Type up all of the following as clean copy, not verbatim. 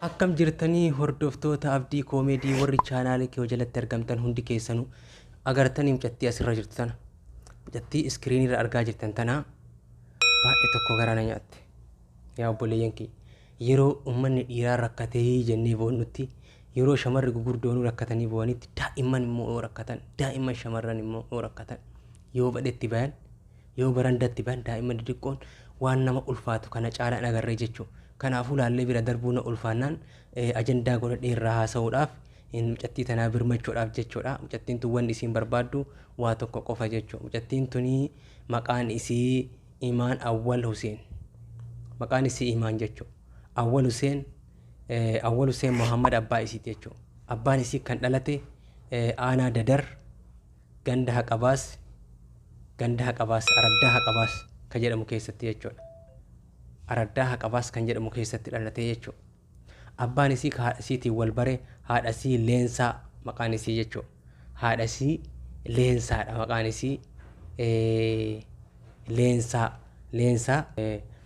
Akkam jirtanii hordoftoota Abdii Koomeedii warri chaanaalii kiyoo jalatti argamtan hundi keessanuu agartanii mucattii asirra jirtu tana. Mucattii iskiriinii irra argaa jirtan tana baay'ee tokko garaa na nyaatte. Yaa obboleeyyan kiyya, yeroo uummanni dhiiraa rakkatee jennee boonnutti, yeroo shamarri gugurdoonuu rakkatanii bo'anitti, daa'imman immoo yoo rakkatan, daa'imman shamarran immoo yoo rakkatan, yoo badhetti bayan, yoo barandatti bayan, daa'imman xixiqqoon waan nama ulfaatu kana caalaa hin agarree jechuudha. Kanaafuu laallee bira darbuu na ulfaannaan ajandaa godhadhee irraa haasa'uudhaaf, mucattii tanaa birmachuudhaaf jechuudha. Mucattiin tun wanni isiin barbaaddu waa tokko qofa jechuudha. Mucattiin tuni maqaan isii Imaan Awwal Huseen. Maqaan isii Imaan jechuudha. Awwal Huseen, Awwal Huseen Muhammad abbaa isiiti jechuudha. Abbaan isii kan dhalate aanaa Dadar, ganda Haqabaas, ganda Haqabaas, araddaa Haqabaas kan jedhamu keessatti jechuudha. Araddaa Haqabaas kan jedhamu keessatti dhalatee jechuudha. Abbaan isii ka haadha isiitiin wal bare haadha isii Leensaa maqaan isii jechuudha. Haadha isii Leensaadha maqaan isii, Leensaa, Leensaa,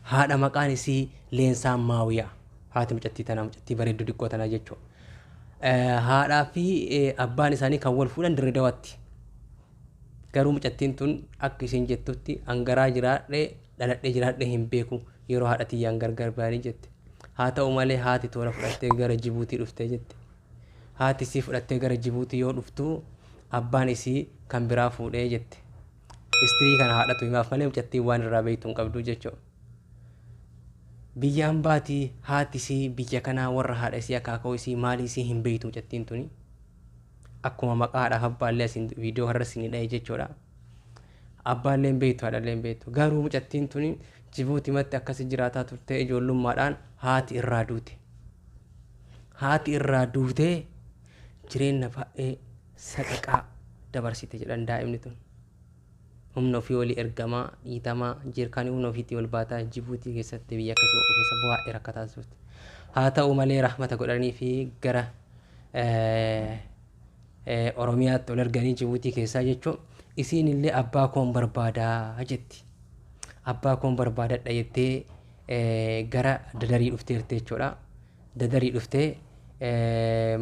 haadha maqaan isii Leensaa Maawiyaa. Haati mucattii tanaa, mucattii bareedduu xiqqoo tanaa jechuudha. Haadhaa fi abbaan isaanii kan wal fuudhan Dirree Dawaatti. Garuu mucattiin tun akka isiin jettutti an garaa jiraadhee dhaladhee jiraadhee hin beeku yeroo haadha tiyyaan gargar bayanii jette. Haa ta'u malee haati toora fudhattee gara Jibuutii dhuftee jette. Haati isii fudhattee gara Jibuutii yoo dhuftu abbaan isii kan biraa fuudhee jette. Istirii kana haadhatu himaaf malee mucattiin waan irraa beektu hin qabdu jechuudha. Biyya ambaatii haati isii biyya kanaa warra haadha isii, akaakoo isii, maalii isii hin beektu mucattiin tuni. Akkuma maqaa haadhaaf abbaallee asiin viidiyoo kanarra isinii dha'e jechuudha. Abbaallee hin beektu, haadhallee hin beektu. Garuu mucattiin tuni Jibuutimatti akkasi jiraataa turtee ijoollummaadhaan haati irraa duute. Haati irraa duutee jireenya baay'ee saqaqaa dabarsite jedhan daa'imni tun. Humna ofii olii ergamaa, dhiitamaa, jeerkaanii humna ofiitii ol baataa Jibuutii keessatti, biyya akkasii ho'u keessa baay'ee rakkataa turte. Haa ta'u malee rahmata godhanii fi gara Oromiyaatti ol erganii Jibuutii keessaa jechuun isiin illee abbaa koon barbaadaa jetti. Abbaa koon barbaadadha jettee gara Dadarii dhufteerti jechuudha. Dadarii dhuftee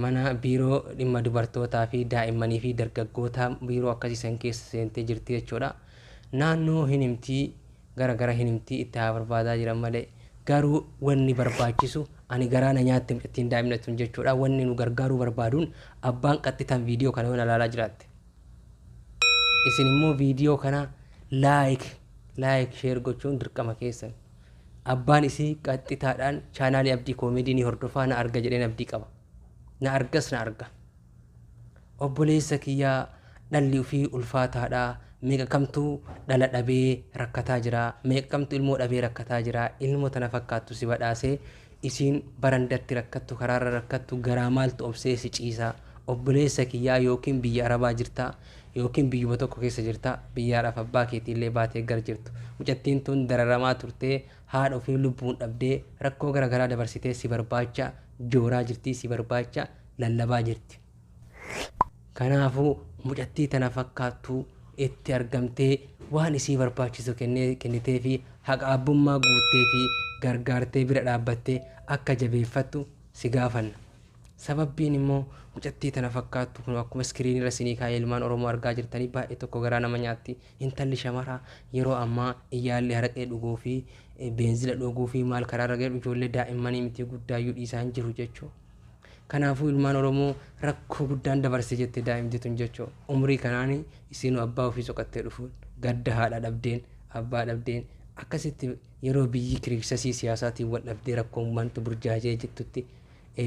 mana biiroo dhimma dubartootaa fi daa'immanii fi dargaggootaa, biiroo akkasii san keessa seentee jirti jechuudha. Naannoo hin himtii, gara gara hin himtii, itti haa barbaadaa jiran malee. Garuu wanni barbaachisu, ani garaa na nyaatte mucattiin daa'imna tun jechuudha. Wanni nu gargaaruu barbaaduun abbaan qaxxitan viidiyoo kana yoo na ilaalaa jiraatte. Isin immoo viidiyoo kana like, share gochuun dirqama keessan. Abbaan isii qaxxitaadhaan chaanaalii Abdii Koomeedii ni hordofaa, na arga jedheen abdii qaba. Na argas, na arga. Obboleessa kiyyaa, dhalli ofii ulfaataadha. Meeqa kamtu dhala dhabee rakkataa jira. Meeqa kamtu ilmoo dhabee rakkataa jira. Ilmoo tana fakkaattu si badhaasee isiin barandatti rakkattu, karaarra rakkattu, garaa maaltu obsee si ciisa? Obboleessa kiyyaa, yookiin biyya Arabaa jirta, yookiin biyyuma tokko keessa jirta, biyyaadhaaf abbaa keetiillee baatee gar jirtu. Mucattiin tun dararamaa turtee, haadha ofii lubbuun dhabdee, rakkoo gara garaa dabarsitee si barbaacha jooraa jirti, si barbaacha lallabaa jirti. Kanaafuu mucattii tana fakkaattu itti argamtee waan isii barbaachisu kennee kennitee fi haqa abbummaa guuttee fi gargaartee bira dhaabbattee akka jabeeffattu si gaafanna. Sababbiin immoo mucattii tana fakkaattu kun akkuma iskiriinii irra isinii kaa'ee ilmaan Oromoo argaa jirtanii baay'ee tokko garaa nama nyaatti. Intalli shamaraa yeroo ammaa iyyaalli haraqee dhuguu fi beenzila dhuguu fi maal karaa irra ga'e, ijoollee daa'immanii miti guddaayyuu dhiisaa hin jiru jechuudha. Kanaafuu ilmaan Oromoo, rakkoo guddaan dabarse jette daa'imti tun jechuudha. Umrii kanaan isiinuu abbaa ofii soqattee dhufuun, gadda haadha dhabdeen, abbaa dhabdeen, akkasitti yeroo biyyi kiriiksasii siyaasaatiin wal dhabdee rakkoon wanti burjaajee jettutti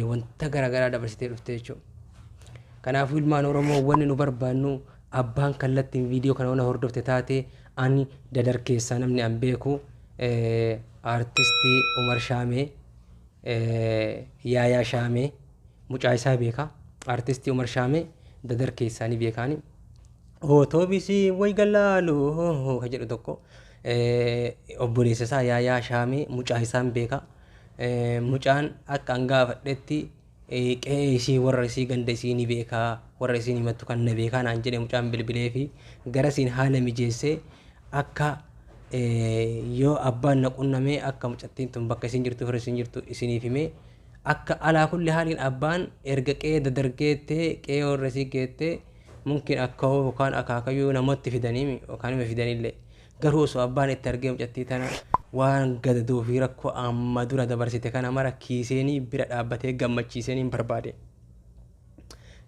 wanta garaagaraa dabarsitee dhufte jechuudha. Kanaafuu ilmaan Oromoo, wanni nu barbaannu abbaan kallattiin viidiyoo kana wana hordofte taate, ani Dadar keessaa namni an beeku aartistii Umar Shaamee, Yaayaa Shaamee mucaa isaa beeka. Aartistii Umar Shaamee Dadar keessaa ni beekaani. Otoobisii way galaalu ka jedhu tokko, obboleessa isaa Yaayaa Shaamee mucaa isaan beeka. Mucaan akka an gaafadhetti qe'ee isii, warra isii, ganda isii ni beekaa, warra isiin himattu kan na beekaa naan jedhe mucaan bilbilee fi garasiin haala mijeessee akka yoo abbaan na qunnamee akka mucattiin tun bakka isin jirtu, fira isin jirtu isiniif himee Akka alaa kulli haaliin abbaan erga qe'ee dadargeettee qe'ee warra isii geettee mumkin akka yookaan akaakayyuu namatti fidanii yookaan ima fidanillee, garuu osoo abbaan itti argee mucattii tana waan gadadoo fi rakkoo amma dura dabarsite kana mara kiiseenii bira dhaabbatee gammachiiseenii hin barbaade.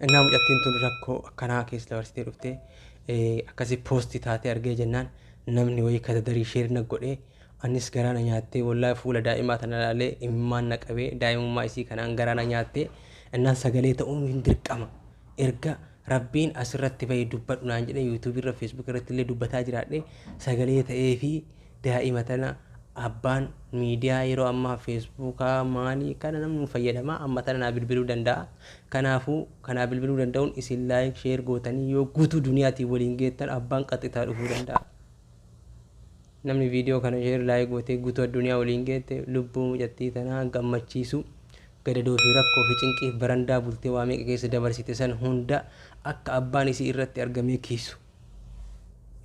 Innaa mucattiin tun rakkoo akkanaa keessa dabarsitee dhuftee akkasi post taatee argee jennaan, namni wayii kadadarii share na godhee, anis garaa na nyaattee. Wallaahi, fuula daa'imaa tana ilaalee imimmaan na qabee, daa'imummaa isii kanaan garaa na nyaattee. Innaan sagalee ta'uun hin dirqama. Erga Rabbiin asirratti bahee dubbadhu naan jedhee, YouTube irra, Facebook irratti illee dubbataa jiraadhe, sagalee ta'ee fi daa'ima tana abbaan miidiyaa yeroo ammaa Facebookaa maalii kana namni fayyadamaa amma tana naa bilbiluu danda'a. Kanaafuu kanaa bilbiluu danda'uun isin like, share gootanii yoo guutuu duniyaatiin waliin geettan abbaan qaxitaa dhufuu danda'a. Namni viidiyoo kana share, like gootee guutuu addunyaa waliin geette, lubbuu mucattii tanaa gammachiisu, gadadoo fi rakkoo fi cinqiif barandaa bultee waa meeqa keessa dabarsite san hunda akka abbaan isii irratti argamee kiisu.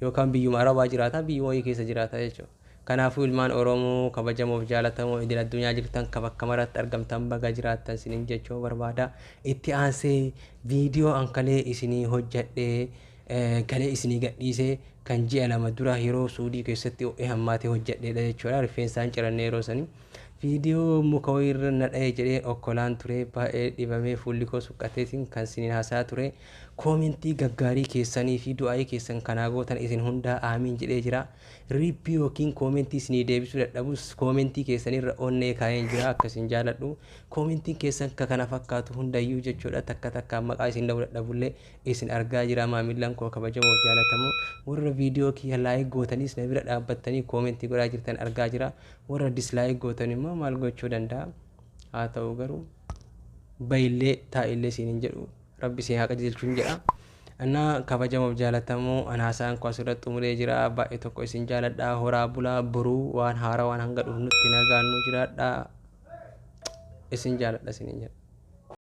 Yookaan biyyuma Arabaa jiraata, biyyuma wayii keessa jiraata jechuudha. Kanaafuu ilmaan Oromoo kabajamoof jaalatamoo idil addunyaa jirtan, ka bakka maratti argamtan, baga jiraattan isiniin jechuu barbaada. Itti aansee viidiyoo ankalee isinii hojjedhee galee isinii gadhiisee kan ji'a 2 dura yeroo Suudii keessatti ho'ee hammaatee hojjedheedha jechuudha. Rifeensaan cirannee yeroo sanii. Viidiyoo muka wayiirra na dha'e jedhee okkolaan ture, baay'ee dhibamee fuulli koo suqqateetiin kan isiniin haasaa ture. Koomentii gaggaarii keessanii fi du'aayii keessan kanaa gootan isin hundaa aamiin jedhee jira. Reply yookiin koomentii isinii deebisuu dadhabus, koomentii keessanirra onnee kaa'een jira akka isin jaaladhu. Koomentiin keessan ka kana fakkaatu hundayyuu jechuudha, takka takkaan maqaa isin dha'uu dadhabullee isin argaa jira, maamillan koo kabajamoof jaalatamoo. Warra viidiyoo kiyya like gootanis na bira dhaabbattanii koomentii godhaa jirtan argaa jira. Warra dislike gootan immoo maal gochuu danda'a? Haa ta'u garuu bayillee taa'illee siin hin jedhu, Rabbi isin haa qajeelchuun jedha. Innaa kabajamoof jaalatamoo, an haasaan koo asirratti xumuree jira. Baay'ee tokko isin jaaladha. Horaa bulaa, boruu waan haaraa waan hanga dhufnutti nagaan nu jiraadha. Isin jaaladha isiniin jedha.